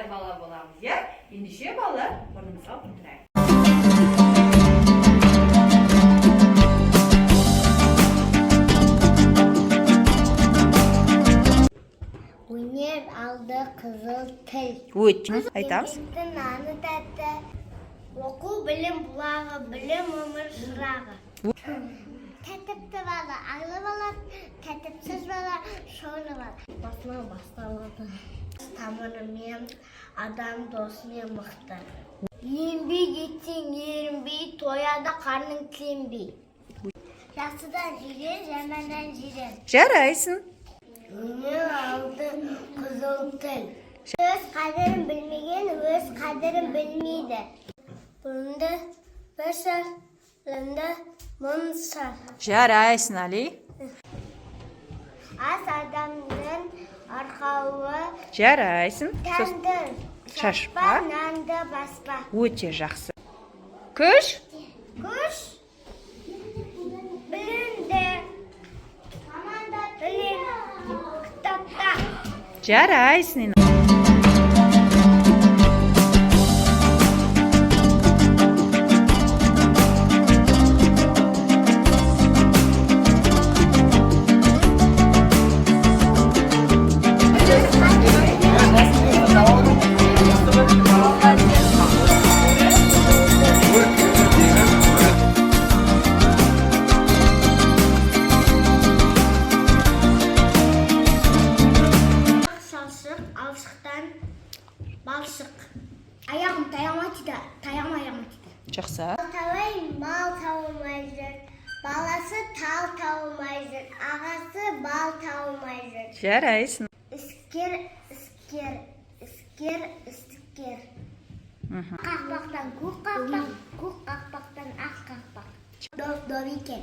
Білімді бала боламыз, иә? Ендеше, балалар, орнымызға отырайық. Өнер алды қызыл тіл. Өте айтамыз. Еңбектің наны тәтті. Оқу — білім бұлағы, білім — өмір шырағы. Тәртіпті бала айлы бала, тәртіпсіз бала шойлы бала. Басынан басталады. Тамырымен адам досымен мықты. Еңбек етсең ерінбей, тояды қарның тіленбей. Жақсыдан жирен, жаманнан жирен. Жарайсың. Өнер алды қызыл тіл. Өз қадірін білмеген өз қадірін білмейді. Білімді бір сар, білімді мың сар. Жарайсың, Али. Ас адамның арқауы. Жарайсың. Тәнді шашпа, нанды баспа. Өте жақсы. Күш. Күш білімді, білім кітапта. Жарайсың. Салшық, алшықтан балшық. Аяғым таяғыма тиді, таяғым аяғыма тиді. Жақсы. Талай мал таумай жүр, баласы тал таумай жүр, ағасы бал таумай жүр. Жарайсың. Іскер, іскер, іскер, іскер. Қақпақтан көк қақпақ, көк қақпақтан ақ қақпақ. Доп, доп екен,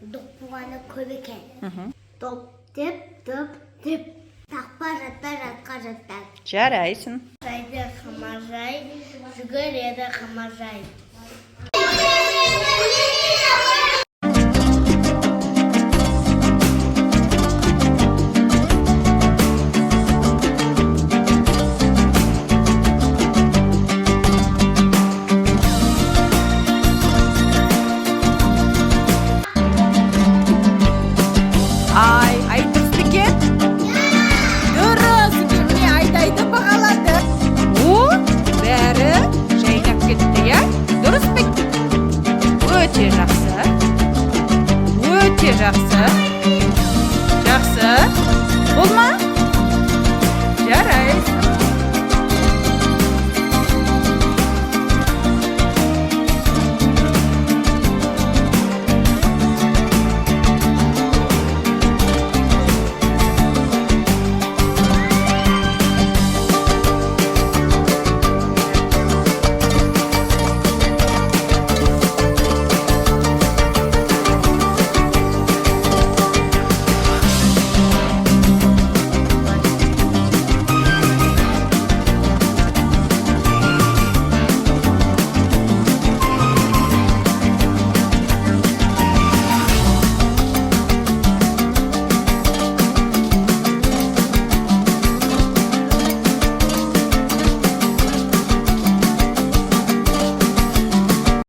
доп болғаны көп екен. Доп деп, доп деп, тақпа жатта, жатқа жатта. Жарайсың. Жайды қамажай, жүгіреді қамажай.